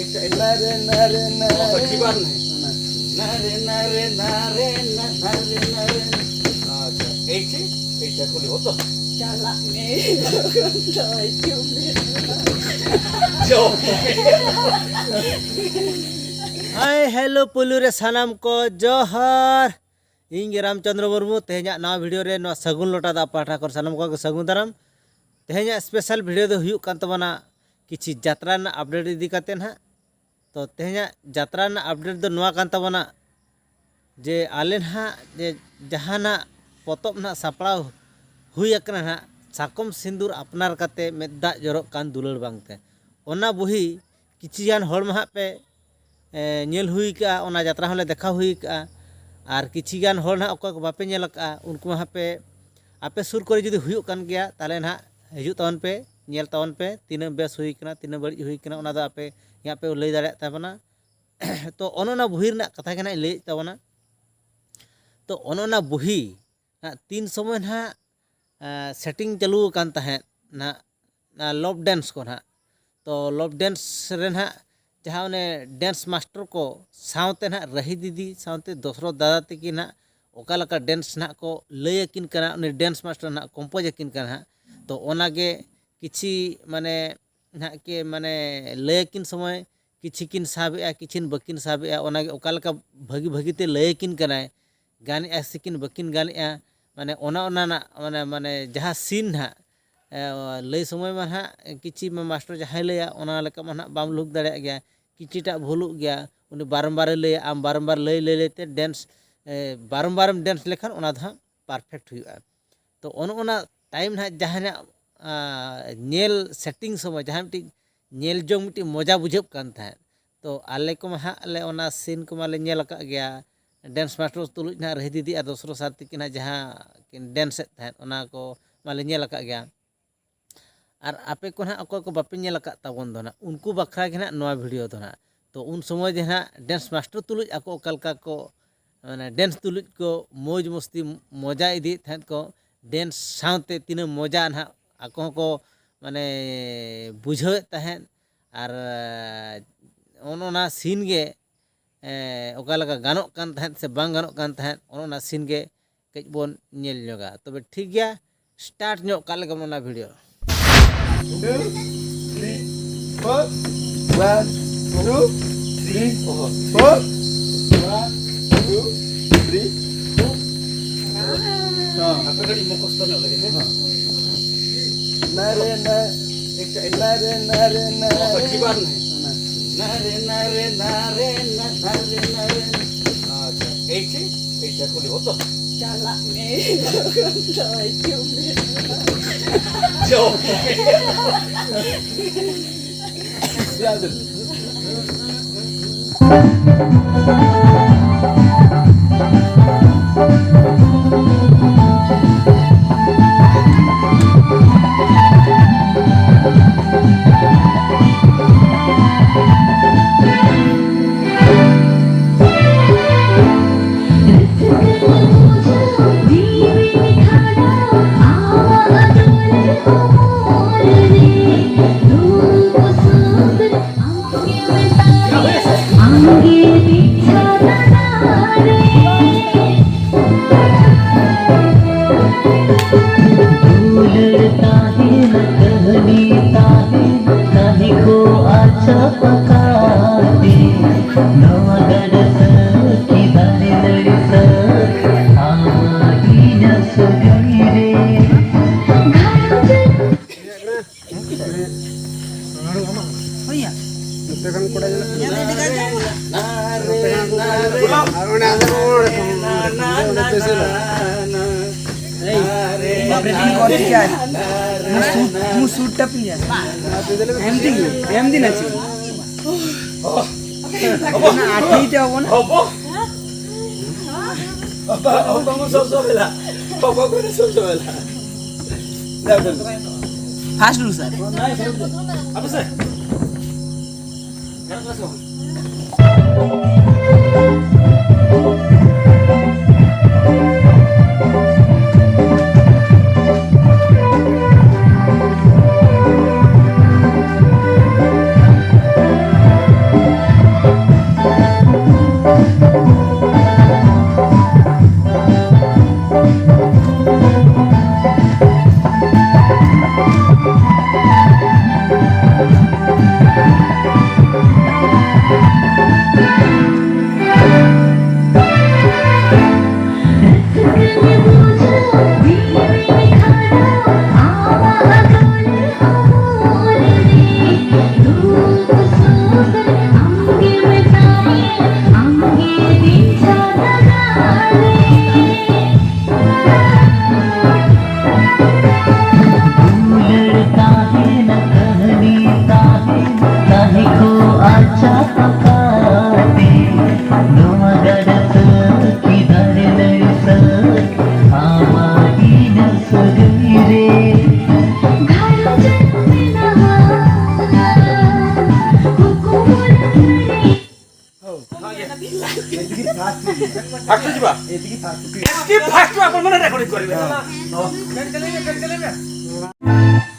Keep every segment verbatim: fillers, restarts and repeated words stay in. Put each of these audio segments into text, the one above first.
ᱱᱟᱨᱮ ᱱᱟᱨᱮ ᱱᱟᱨᱮ ᱱᱟᱨᱮ ᱱᱟᱨᱮ ᱱᱟᱨᱮ ᱱᱟᱨᱮ ᱱᱟᱨᱮ ᱱᱟᱨᱮ᱾ ᱟᱪᱪᱷᱟ, ᱮᱭ ᱥᱮ ᱮᱭ ᱥᱮ ᱠᱷᱩᱞᱤ ᱦᱚᱛᱚ᱾ ᱪᱟᱞᱟᱜ ᱢᱮ, ᱞᱚᱜᱚᱱ ᱫᱚ ᱦᱤᱡᱩᱜ ᱢᱮ᱾ ᱡᱚ᱾ ᱦᱟᱭ, ᱦᱮᱞᱳ, ᱯᱩᱭᱞᱩ ᱨᱮ ᱥᱟᱱᱟᱢ ᱠᱚ ᱡᱚᱦᱟᱨ᱾ ᱤᱧ ᱜᱮ ᱨᱟᱢᱪᱚᱸᱫᱽᱨᱚ ᱢᱩᱨᱢᱩ᱾ ᱛᱮᱦᱮᱧᱟᱜ ᱱᱟᱣᱟ ᱵᱷᱤᱰᱤᱭᱳ ᱨᱮ ᱱᱚᱣᱟ ᱥᱟᱹᱜᱩᱱ ᱞᱚᱴᱟ ᱫᱟᱜ ᱯᱟᱦᱴᱟ ᱠᱷᱚᱱ ᱥᱟᱱᱟᱢ ᱠᱚᱜᱮ ᱥᱟᱹᱜᱩᱱ ᱫᱟᱨᱟᱢ᱾ ᱛᱮᱦᱮᱧᱟᱜ ᱥᱯᱮᱥᱟᱞ ᱵᱷᱤᱰᱤᱭᱳ ᱫᱚ ᱦᱩᱭᱩᱜ ᱠᱟᱱ ᱛᱟᱵᱚᱱᱟ ᱠᱤᱪᱷᱤ ᱡᱟᱛᱨᱟ ᱨᱮᱱᱟᱜ ᱟᱯᱰᱮᱴ ᱤᱫᱤ ᱠᱟᱛᱮ ᱱᱟᱦᱟᱜ᱾ ᱛᱚ, ᱛᱮᱦᱮᱧᱟᱜ ᱡᱟᱛᱨᱟ ᱨᱮᱱᱟᱜ ᱟᱯᱰᱮᱴ ᱫᱚ ᱱᱚᱣᱟ ᱠᱟᱱ ᱛᱟᱵᱚᱱᱟ ᱡᱮ ᱟᱞᱮ ᱱᱟᱦᱟᱜ ᱡᱮ ᱡᱟᱦᱟᱱᱟᱜ ᱯᱚᱛᱚᱵ ᱱᱟᱦᱟᱜ ᱥᱟᱯᱲᱟᱣ ᱦᱩᱭ ᱟᱠᱟᱱᱟ ᱱᱟᱦᱟᱜ ᱥᱟᱠᱚᱢ ᱥᱤᱸᱫᱩᱨ ᱟᱯᱱᱟᱨ ᱠᱟᱛᱮ ᱢᱮᱫ ᱫᱟᱜ ᱡᱚᱨᱚᱜ ᱠᱟᱱ ᱫᱩᱞᱟᱹᱲ ᱵᱟᱝᱛᱮ, ᱚᱱᱟ ᱵᱩᱦᱤ ᱠᱤᱪᱷᱤ ᱜᱟᱱ ᱦᱚᱲ ᱢᱟ ᱦᱟᱸᱜ ᱯᱮ ᱮ, ᱧᱮᱞ ᱦᱩᱭ ᱠᱟᱜᱼᱟ, ᱚᱱᱟ ᱡᱟᱛᱨᱟ ᱦᱚᱸᱞᱮ ᱫᱮᱠᱷᱟᱣ ᱦᱩᱭ ᱠᱟᱜᱼᱟ᱾ ᱟᱨ ᱠᱤᱪᱷᱤ ᱜᱟᱱ ᱦᱚᱲ ᱱᱟᱦᱟᱜ ᱚᱠᱚᱭ ᱠᱚ ᱵᱟᱯᱮ ᱧᱮᱞ ᱟᱠᱟᱜᱼᱟ, ᱩᱱᱠᱩ ᱢᱟ ᱦᱟᱸᱜ ᱯᱮ, ᱟᱯᱮ ᱥᱩᱨ ᱠᱚᱨᱮ ᱡᱩᱫᱤ ᱦᱩᱭᱩᱜ ᱠᱟᱱ ᱜᱮᱭᱟ, ᱛᱟᱦᱚᱞᱮ ᱱᱟᱦᱟᱜ ᱦᱤᱡᱩᱜ ᱛᱟᱵᱚᱱ ᱯᱮ, ᱧᱮᱞ ᱛᱟᱵᱚᱱ ᱯᱮ, ᱛᱤᱱᱟᱹᱜ ᱵᱮᱥ ᱦᱩᱭ ᱠᱟᱱᱟ, ᱛᱤᱱᱟᱹᱜ ᱵᱟᱹᱲᱤᱡ ᱦᱩᱭ ᱠᱟᱱᱟ, ᱚᱱᱟ ᱫᱚ ᱟᱯᱮ ᱦᱟᱸᱜ ᱯᱮ ᱞᱟᱹᱭ ᱫᱟᱲᱮᱭᱟᱜ ᱛᱟᱵᱚᱱᱟ᱾ ᱛᱚ, ᱚᱱᱮ ᱚᱱᱟ ᱵᱩᱦᱤ ᱨᱮᱱᱟᱜ ᱠᱟᱛᱷᱟ ᱜᱮ ᱱᱟᱦᱟᱜ ᱤᱧ ᱞᱟᱹᱭᱮᱫ ᱛᱟᱵᱚᱱᱟ᱾ ᱛᱚ, ᱚᱱᱮ ᱚᱱᱟ ᱵᱩᱦᱤ ᱱᱟᱦᱟᱜ ᱛᱤᱱ ᱥᱚᱢᱚᱭ ᱱᱟᱦᱟᱜ, ᱮ, ᱥᱮᱴᱤᱝ ᱪᱟᱹᱞᱩ ᱟᱠᱟᱱ ᱛᱟᱦᱮᱸᱫ ᱱᱟᱦᱟᱜ, ᱚᱱᱟ ᱞᱚᱵ ᱰᱮᱱᱥ ᱠᱚ ᱱᱟᱦᱟᱜ᱾ ᱛᱚ, ᱞᱚᱵ ᱰᱮᱱᱥ ᱨᱮ ᱱᱟᱦᱟᱜ ᱡᱟᱦᱟᱸ ᱚᱱᱮ ᱰᱮᱱᱥ ᱢᱟᱥᱴᱟᱨ ᱠᱚ ᱥᱟᱶᱛᱮ ᱱᱟᱦᱟᱜ ᱨᱟᱹᱦᱤ ᱫᱤᱫᱤ ᱥᱟᱶᱛᱮ ᱫᱚᱥᱨᱚᱛ ᱫᱟᱫᱟ ᱛᱟᱹᱠᱤᱱ ᱱᱟᱦᱟᱜ ᱚᱠᱟ ᱞᱮᱠᱟ ᱰᱮᱱᱥ ᱱᱟᱦᱟᱜ ᱠᱚ ᱞᱟᱹᱭ ᱟᱹᱠᱤᱱ ᱠᱟᱱᱟ, ᱩᱱᱤ ᱰᱮᱱᱥ ᱢᱟᱥᱴᱟᱨ ᱱᱟᱦᱟᱜ ᱠᱚᱢᱯᱳᱡᱽ ᱟᱹᱠᱤᱱ ᱠᱟᱱᱟ ᱱᱟᱦᱟᱜ᱾ ᱛᱚ, ᱚᱱᱟ ᱜᱮ ᱠᱤᱪᱷᱤ ᱢᱟᱱᱮ ᱱᱟᱦᱟᱜ ᱠᱤ ᱢᱟᱱᱮ ᱞᱟᱹᱭ ᱟᱹᱠᱤᱱ ᱥᱚᱢᱚᱭ ᱠᱤᱪᱷᱤ ᱠᱤᱱ ᱥᱟᱵᱮᱜᱼᱟ, ᱠᱤᱪᱷᱤ ᱵᱟᱹᱠᱤᱱ ᱥᱟᱵᱮᱜᱼᱟ, ᱚᱱᱟ ᱜᱮ ᱚᱠᱟ ᱞᱮᱠᱟ ᱵᱷᱟᱹᱜᱤ ᱵᱷᱟᱹᱜᱤ ᱛᱮ ᱞᱟᱹᱭ ᱟᱹᱠᱤᱱ ᱠᱟᱱᱟᱭ, ᱜᱟᱱᱮᱜᱼᱟ ᱥᱮ ᱠᱤᱱ ᱵᱟᱹᱠᱤᱱ ᱜᱟᱱᱮᱜᱼᱟ, ᱢᱟᱱᱮ ᱚᱱᱟ, ᱚᱱᱟ ᱨᱮᱱᱟᱜ ᱢᱟᱱᱮ, ᱢᱟᱱᱮ ᱡᱟᱦᱟᱸ ᱥᱤᱱ ᱱᱟᱦᱟᱜ, ᱮ, ᱞᱟᱹᱭ ᱥᱚᱢᱚᱭ ᱢᱟ ᱱᱟᱦᱟᱜ ᱠᱤᱪᱷᱤ ᱢᱟ ᱢᱟᱥᱴᱟᱨ ᱡᱟᱦᱟᱸᱭ ᱞᱟᱹᱭᱟ, ᱚᱱᱟ ᱞᱮᱠᱟ ᱢᱟ ᱱᱟᱦᱟᱜ ᱵᱟᱢ ᱞᱩᱦᱩᱠ ᱫᱟᱲᱮᱭᱟᱜ ᱜᱮᱭᱟ, ᱠᱤᱪᱷᱤᱴᱟᱜ ᱵᱷᱩᱞᱩᱜ ᱜᱮᱭᱟ, ᱩᱱᱤ ᱵᱟᱨᱚᱢᱵᱟᱨᱮ ᱞᱟᱹᱭᱟ, ᱟᱢ ᱵᱟᱨᱚᱢᱵᱟᱨ ᱞᱟᱹᱭ, ᱞᱟᱹᱭ, ᱞᱟᱹᱭ ᱛᱮ ᱰᱮᱱᱥ, ᱮ, ᱵᱟᱨᱚᱢᱵᱟᱨᱮᱢ ᱰᱮᱱᱥ ᱞᱮᱠᱷᱟᱱ ᱚᱱᱟ ᱫᱚ ᱦᱟᱸᱜ ᱯᱟᱨᱯᱷᱮᱠᱴ ᱦᱩᱭᱩᱜᱼᱟ᱾ ᱛᱚ, ᱚᱱᱮ ᱚᱱᱟ ᱴᱟᱭᱤᱢ ᱱᱟᱦᱟᱜ ᱡᱟᱦᱟᱸ ᱱᱟᱦᱟᱜ, ᱟ, ᱧᱮᱞ ᱥᱮᱴᱤᱝ ᱥᱚᱢᱚᱭ ᱡᱟᱦᱟᱸ ᱢᱤᱫᱴᱤᱡ ᱧᱮᱞ ᱡᱚᱝ ᱢᱤᱫᱴᱤᱡ ᱢᱚᱡᱟ ᱵᱩᱡᱷᱟᱹᱜ ᱠᱟᱱ ᱛᱟᱦᱮᱸᱫ᱾ ᱛᱚ, ᱟᱞᱮ ᱠᱚᱢᱟ ᱦᱟᱸᱜ ᱞᱮ ᱚᱱᱟ ᱥᱤᱱ ᱠᱚᱢᱟ ᱞᱮ ᱧᱮᱞ ᱟᱠᱟᱫ ᱜᱮᱭᱟ, ᱰᱮᱱᱥ ᱢᱟᱥᱴᱟᱨ ᱛᱩᱞᱩᱡ ᱱᱟᱦᱟᱜ ᱨᱟᱹᱦᱤ ᱫᱤᱫᱤ ᱟᱨ ᱫᱚᱥᱨᱚ ᱥᱟᱨ ᱛᱤᱠᱤᱱ ᱱᱟᱦᱟᱜ ᱡᱟᱦᱟᱸ ᱠᱤᱱ ᱰᱮᱱᱥ ᱮᱫ ᱛᱟᱦᱮᱸᱫ, ᱚᱱᱟ ᱠᱚ ᱢᱟᱞᱮ ᱧᱮᱞ ᱟᱠᱟᱫ ᱜᱮᱭᱟ᱾ ᱟᱨ ᱟᱯᱮ ᱠᱚ ᱱᱟᱦᱟᱜ ᱚᱠᱚᱭ ᱠᱚ ᱵᱟᱯᱮ ᱧᱮᱞ ᱟᱠᱟᱫ ᱛᱟᱵᱚᱱ ᱫᱚ ᱱᱟᱦᱟᱜ, ᱩᱱᱠᱩ ᱵᱟᱠᱷᱨᱟ ᱜᱮ ᱱᱟᱦᱟᱜ ᱱᱚᱣᱟ ᱵᱷᱤᱰᱤᱭᱳ ᱫᱚ ᱱᱟᱦᱟᱜ᱾ ᱛᱚ, ᱩᱱ ᱥᱚᱢᱚᱭ ᱡᱮ ᱱᱟᱦᱟᱜ ᱰᱮᱱᱥ ᱢᱟᱥᱴᱟᱨ ᱛᱩᱞᱩᱡ ᱟᱠᱚ ᱚᱠᱟ ᱞᱮᱠᱟ ᱠᱚ, ᱢᱟᱱᱮ ᱰᱮᱱᱥ ᱛᱩᱞᱩᱡ ᱠᱚ ᱢᱚᱡᱽ ᱢᱚᱥᱛᱤ ᱢᱚᱡᱟ ᱤᱫᱤᱭᱮᱫ ᱛᱟᱦᱮᱸᱫ ᱠᱚ, ᱰᱮᱱᱥ ᱥᱟᱶᱛᱮ ᱛᱤᱱᱟᱹᱜ ᱢᱚᱡᱟ ᱱᱟᱦᱟᱜ ᱟᱠᱚ ᱦᱚᱸᱠᱚ ᱢᱟᱱᱮ ᱵᱩᱡᱷᱟᱹᱣᱮᱫ ᱛᱟᱦᱮᱸᱫ᱾ ᱟᱨ, ᱟᱸ, ᱚᱱ ᱚᱱᱟ ᱥᱤᱱ ᱜᱮ, ᱮᱸ, ᱚᱠᱟ ᱞᱮᱠᱟ ᱜᱟᱱᱚᱜ ᱠᱟᱱ ᱛᱟᱦᱮᱸᱫ ᱥᱮ ᱵᱟᱝ ᱜᱟᱱᱚᱜ ᱠᱟᱱ ᱛᱟᱦᱮᱸᱫ, ᱚᱱ ᱚᱱᱟ ᱥᱤᱱ ᱜᱮ ᱠᱟᱹᱡ ᱵᱚᱱ ᱧᱮᱞ ᱧᱚᱜᱟ᱾ ᱛᱚᱵᱮ ᱴᱷᱤᱠ ᱜᱮᱭᱟ, ᱥᱴᱟᱨᱴ ᱧᱚᱜ ᱠᱟᱜ ᱞᱮᱜᱮ ᱵᱚᱱ ᱚᱱᱟ video. Two, three, four. One, two, three, four. One, two, three, four. ᱦᱮᱸ᱾ ᱟᱯᱮ ᱠᱟᱹᱴᱤᱡ ᱢᱩᱠᱷᱚᱥᱛᱚ ᱧᱚᱜ ᱞᱟᱹᱜᱤᱫ, ᱦᱮᱸ? ᱦᱮᱸ᱾ ᱱᱟᱨᱮ ᱱᱟ-, ᱮᱠᱴᱟ, ᱮᱠᱴᱟ᱾ ᱱᱟᱨᱮ, ᱱᱟᱨᱮ, ᱱᱟᱨᱮ᱾ ᱚ, ᱠᱤᱵᱟᱨ ᱱᱟᱦᱮ᱾ ᱚᱱᱟ᱾ ᱱᱟᱨᱮ, ᱱᱟᱨᱮ, ᱱᱟᱨᱮ, ᱱᱟ-, ᱱᱟᱨᱮ, ᱱᱟᱨᱮ᱾ ᱟᱪᱪᱷᱟ, ᱮᱭ ᱴᱷᱤᱠ? ᱮᱭ ᱴᱷᱤᱠ, ᱠᱩᱞᱤ ᱚᱛᱚ᱾ ᱪᱟᱞᱟᱜ ᱢᱮ᱾ ᱫᱚ ᱦᱤᱡᱩᱜ ᱢᱮ᱾ ᱡᱚᱢ ᱢᱮ᱾ ᱫᱩᱞᱟᱹᱲ ᱛᱟᱦᱮᱱ, ᱠᱟᱹᱦᱱᱤ ᱛᱟᱦᱮᱱ, ᱠᱟᱹᱦᱱᱤ ᱠᱚ ᱟᱪᱟ ᱯᱟᱠᱟ ᱛᱮ᱾ ᱱᱚᱣᱟ ᱜᱟᱰᱟ ᱥᱟᱹᱠᱤ ᱫᱟᱨᱮ ᱱᱟᱹᱲᱤ ᱥᱟᱹᱠ, ᱟᱢᱟᱜ ᱤᱧᱟᱹᱜ ᱥᱟᱹᱜᱟᱹᱭ ᱨᱮ᱾ ᱦᱩᱭᱟ᱾ ᱱᱚᱛᱮ ᱠᱷᱚᱱ ᱠᱚᱲᱟ ᱧᱮᱞᱚᱜ ᱠᱟᱱᱟ᱾ ᱧᱮᱞ ᱤᱫᱤ ᱠᱟᱜ ᱜᱮ᱾ ᱟᱨ ᱚᱱᱮ ᱟᱫᱚ ᱱᱚᱰᱮ ᱠᱷᱚᱱ, ᱱᱚᱰᱮ ᱯᱮᱥᱮᱞᱟ᱾ ᱮᱭ, ᱤᱧ ᱫᱚ ᱵᱨᱮᱰᱤᱝ ᱠᱚᱨᱮ ᱜᱮᱭᱟ᱾ ᱢᱩ ᱥᱩᱴ, ᱢᱩ ᱥᱩᱴ ᱴᱟᱯ ᱜᱮᱭᱟ᱾ ᱮᱢ ᱫᱤᱧ, ᱮᱢ ᱫᱤᱧ ᱟᱪᱷᱤ᱾ ᱚᱱᱟ ᱟᱴᱷᱮᱭ ᱛᱮ ᱦᱚᱵᱚ ᱱᱟ᱾ ᱦᱚᱵᱚ᱾ ᱦᱚᱵᱚ, ᱦᱚᱵᱚ ᱢᱩ ᱥᱚᱵ ᱥᱚᱵ ᱮᱞᱟ᱾ ᱦᱚᱵᱚ ᱠᱚᱨᱮ ᱥᱚᱵ ᱥᱚᱵ ᱮᱞᱟ᱾ ᱯᱷᱟᱥᱴ ᱨᱩ ᱥᱟᱨ᱾ ᱟᱯᱮ ᱥᱮ? ᱫᱩᱞᱟᱹᱲ ᱛᱟᱦᱮᱱᱟ, ᱠᱟᱹᱦᱱᱤ ᱛᱟᱦᱮᱱᱟ, ᱛᱟᱦᱮᱸ ᱠᱚᱜᱼᱟ ᱪᱟᱛᱚᱢ ᱠᱟᱛᱮ᱾ ᱱᱚᱣᱟ ᱜᱟᱰᱟ ᱥᱟᱹᱠᱤ ᱫᱟᱨᱮ ᱱᱟᱹᱲᱤ ᱥᱟᱹᱠᱤ, ᱟᱢᱟᱜ ᱤᱧᱟᱹᱜ ᱥᱟᱹᱜᱟᱹᱭ ᱨᱮ᱾ ᱜᱷᱟᱨᱚᱸᱡᱽ ᱢᱮᱱᱟᱜᱼᱟ, ᱠᱩᱠᱢᱩ ᱨᱮ᱾ ଫାଷ୍ଟ ଯିବା। ଏତିକି ଫାଷ୍ଟ। ଏତିକି ଫାଷ୍ଟ ଆପଣ ମାନେ ରେକର୍ଡିଂ କରିବେ।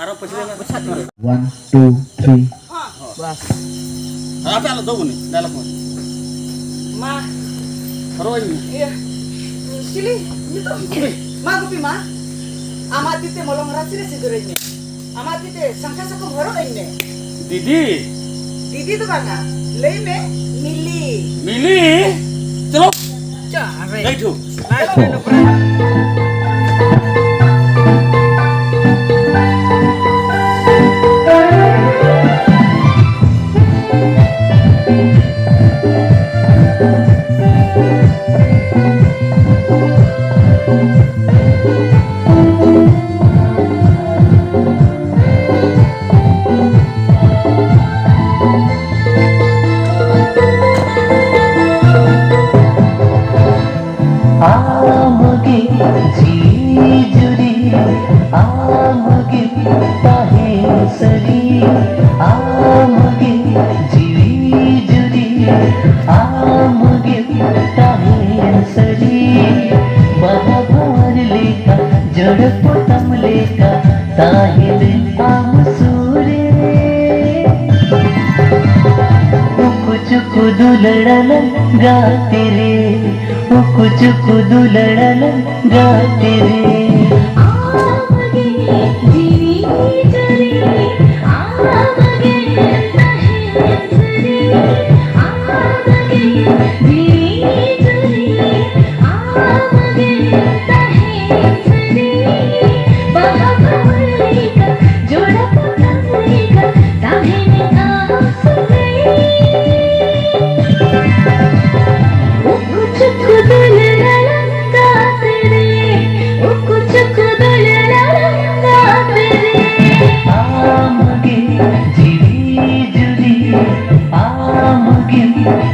ଆର ପଛରେ। One two three. ᱵᱟᱥ। ᱟᱯᱮ ᱟᱞᱚ ᱫᱚ ᱵᱚᱱᱮ, ᱰᱟᱭᱞᱚᱜ ᱢᱟ᱾ ᱢᱟ᱾ ᱨᱚᱲ ᱤᱧ ᱢᱮ᱾ ᱤᱭᱟᱹ, ᱪᱤᱞᱤ? ᱧᱩᱛᱩᱢ? ᱜᱩᱯᱤ᱾ ᱢᱟ ᱜᱩᱯᱤ ᱢᱟ᱾ ᱟᱢᱟᱜ ᱛᱤ ᱛᱮ ᱢᱚᱞᱚᱝ ᱨᱟᱥᱮ ᱨᱮ ᱥᱤᱸᱫᱩᱨᱟᱹᱧ ᱢᱮ᱾ ᱟᱢᱟᱜ ᱛᱤ ᱛᱮ ᱥᱟᱝᱠᱷᱟ ᱥᱟᱠᱚᱢ ᱦᱚᱨᱚᱜ ᱟᱹᱧ ᱢᱮ᱾ ᱫᱤᱫᱤ᱾ ᱫᱤᱫᱤ ᱫᱚ ᱵᱟᱝᱟ, ᱞᱟᱹᱭ ᱢᱮ, ᱢᱤᱞᱤ᱾ ᱢᱤᱞᱤ? ᱪᱚᱞᱚ᱾ ᱪᱟ, ᱟᱨᱮ᱾ ᱞᱟᱹᱭ ᱴᱷᱩ᱾ ᱞᱟᱥᱴ ᱨᱮ ᱱᱚᱝᱠᱟ᱾ ᱟᱢᱜᱮ ᱡᱤᱣᱤ ᱡᱩᱨᱤ, ᱟᱢᱜᱮ ᱛᱟᱦᱮᱸ ᱥᱟᱹᱨᱤ, ᱟᱢᱜᱮ ᱡᱤᱣᱤ ᱡᱩᱨᱤ, ᱟᱢᱜᱮ ᱛᱟᱦᱮᱸ ᱥᱟᱹᱨᱤ᱾ ᱵᱟᱦᱟ ᱵᱷᱟᱣᱟᱨ ᱞᱮᱠᱟ, ᱡᱚᱲ ᱯᱚᱛᱟᱢ ᱞᱮᱠᱟ, ᱛᱟᱦᱮᱸ ᱞᱮᱱ ᱟᱢ ᱥᱩᱨ ᱨᱮ᱾ ᱩᱠᱩ ᱪᱩᱠᱩ ᱫᱩᱞᱟᱹᱲᱟᱞᱟᱝ ᱜᱟᱛᱮ ᱨᱮ, ᱩᱠᱩ ᱪᱩᱠᱩ ᱫᱩᱞᱟᱹᱲᱟᱞᱟᱝ ᱜᱟᱛᱮ ᱨᱮ᱾ ᱟᱢᱜᱮ ᱡᱤᱣᱤ ᱡᱩᱨᱤ, ᱟᱢᱜᱮ ᱛᱟᱦᱮᱸ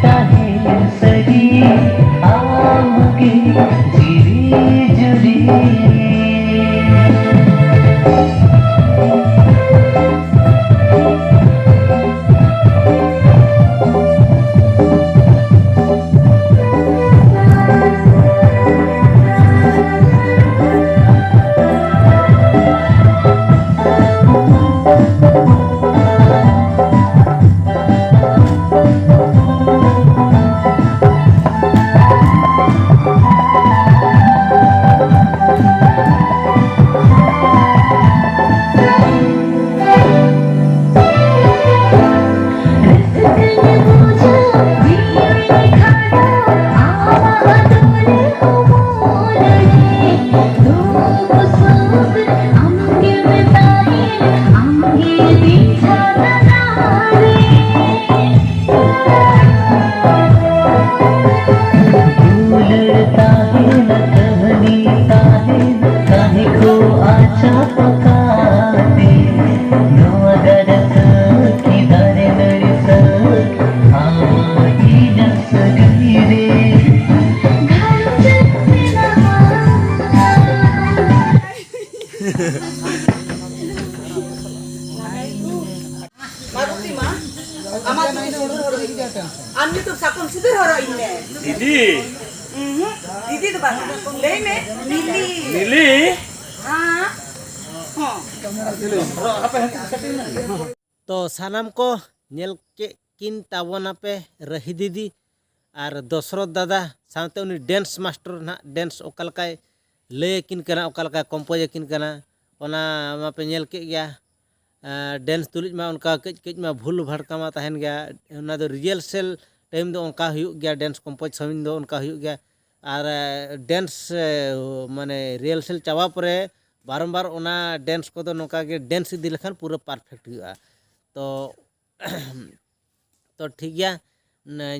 ᱛᱟᱦᱮᱱ ᱥᱟᱹᱨᱤ ᱟᱢᱜᱮ ᱡᱤᱣᱤ ᱡᱩᱨᱤ᱾ ᱫᱩᱞᱟᱹᱲ ᱛᱟᱦᱮᱱᱟ, ᱠᱟᱹᱦᱱᱤ ᱛᱟᱦᱮᱱᱟ, ᱠᱟᱹᱦᱱᱤ ᱠᱚ ᱟᱪᱟ ᱯᱟᱠᱟᱛᱮ᱾ ᱱᱚᱣᱟ ᱜᱟᱰᱟ ᱥᱟᱹᱠᱷᱤ, ᱫᱟᱨᱮ ᱱᱟᱹᱲᱤ ᱥᱟᱹᱠᱷᱤ, ᱟᱢ ᱤᱧᱟᱹᱜ ᱥᱟᱹᱜᱟᱹᱭ ᱨᱮ᱾ ᱜᱷᱟᱨᱚᱸᱡᱽ ᱢᱮᱱᱟᱜᱼᱟ᱾ ᱢᱟᱨᱩᱛᱤ ᱢᱟ, ᱟᱢᱟᱜ ᱧᱩᱛᱩᱢ ᱥᱤᱸᱫᱩᱨ ᱦᱚᱨᱚᱜ ᱤᱧ ᱢᱮ᱾ ᱟᱢ ᱧᱩᱛᱩᱢ ᱥᱟᱠᱚᱢ ᱥᱤᱸᱫᱩᱨ ᱦᱚᱨᱚᱜ ᱤᱧ ᱢᱮ᱾ ᱫᱤᱫᱤ᱾ ᱩᱸᱦᱩᱸ, ᱫᱤᱫᱤ ᱫᱚ ᱵᱟᱝᱟ᱾ ᱞᱟᱹᱭ ᱢᱮ, ᱢᱤᱞᱤ᱾ ᱢᱤᱞᱤ᱾ ᱦᱮᱸ᱾ ᱦᱚᱸ᱾ ᱛᱚ ᱥᱟᱱᱟᱢ ᱠᱚ ᱧᱮᱞ ᱠᱮᱫ ᱠᱤᱱ ᱛᱟᱵᱚᱱᱟᱯᱮ ᱨᱟᱹᱦᱤ ᱫᱤᱫᱤ ᱟᱨ ᱫᱚᱥᱨᱚᱛ ᱫᱟᱫᱟ ᱥᱟᱶᱛᱮ ᱩᱱᱤ ᱰᱮᱱᱥ ᱢᱟᱥᱴᱟᱨ ᱱᱟᱦᱟᱜ ᱰᱮᱱᱥ ᱚᱠᱟ ᱞᱮᱠᱟᱭ ᱞᱟᱹᱭ ᱟᱹᱠᱤᱱ ᱠᱟᱱᱟ, ᱚᱠᱟ ᱞᱮᱠᱟᱭ ᱠᱚᱢᱯᱳᱡᱽ ᱟᱹᱠᱤᱱ ᱠᱟᱱᱟ, ᱚᱱᱟ ᱢᱟᱯᱮ ᱧᱮᱞ ᱠᱮᱫ ᱜᱮᱭᱟ᱾ ᱟᱨ ᱰᱮᱱᱥ ᱛᱩᱞᱩᱡ ᱢᱟ ᱚᱱᱠᱟ ᱠᱟᱹᱡ ᱠᱟᱹᱡ ᱢᱟ ᱵᱷᱩᱞ ᱵᱷᱟᱴᱠᱟ ᱢᱟ ᱛᱟᱦᱮᱱ ᱜᱮᱭᱟ᱾ ᱚᱱᱟ ᱫᱚ ᱨᱤᱦᱟᱨᱥᱮᱞ ᱴᱟᱭᱤᱢ ᱫᱚ ᱚᱱᱠᱟ ᱦᱩᱭᱩᱜ ᱜᱮᱭᱟ, ᱰᱮᱱᱥ ᱠᱚᱢᱯᱳᱡᱽ ᱥᱚᱢᱚᱭ ᱫᱚ ᱚᱱᱠᱟ ᱦᱩᱭᱩᱜ ᱜᱮᱭᱟ᱾ ᱟᱨ ᱰᱮᱱᱥ ᱢᱟᱱᱮ ᱨᱤᱦᱟᱨᱥᱮᱞ ᱪᱟᱵᱟ ᱯᱚᱨᱮ ᱵᱟᱨᱚᱢᱵᱟᱨ ᱚᱱᱟ ᱰᱮᱱᱥ ᱠᱚᱫᱚ ᱱᱚᱝᱠᱟ ᱜᱮ ᱰᱮᱱᱥ ᱤᱫᱤ ᱞᱮᱠᱷᱟᱱ ᱯᱩᱨᱟᱹ ᱯᱟᱨᱯᱷᱮᱠᱴ ᱦᱩᱭᱩᱜᱼᱟ᱾ ᱛᱚ ᱛᱚ ᱴᱷᱤᱠ ᱜᱮᱭᱟ,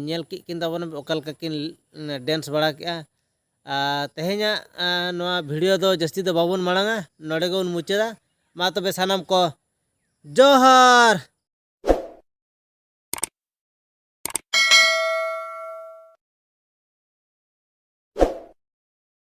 ᱧᱮᱞ ᱠᱮᱫ ᱠᱤᱱ ᱛᱟᱵᱚᱱ ᱚᱠᱟ ᱞᱮᱠᱟ ᱠᱤᱱ ᱰᱮᱱᱥ ᱵᱟᱲᱟ ᱠᱮᱜᱼᱟ᱾ ᱟᱨ ᱛᱮᱦᱮᱧᱟᱜ ᱱᱚᱣᱟ ᱵᱷᱤᱰᱤᱭᱳ ᱫᱚ ᱡᱟᱹᱥᱛᱤ ᱫᱚ ᱵᱟᱵᱚᱱ ᱢᱟᱲᱟᱝᱟ, ᱱᱚᱰᱮ ᱜᱮᱵᱚᱱ ᱢᱩᱪᱟᱹᱫᱟ᱾ ᱢᱟ ᱛᱚᱵᱮ ᱥᱟᱱᱟᱢ ᱠᱚ ᱡᱚᱦᱟᱨ᱾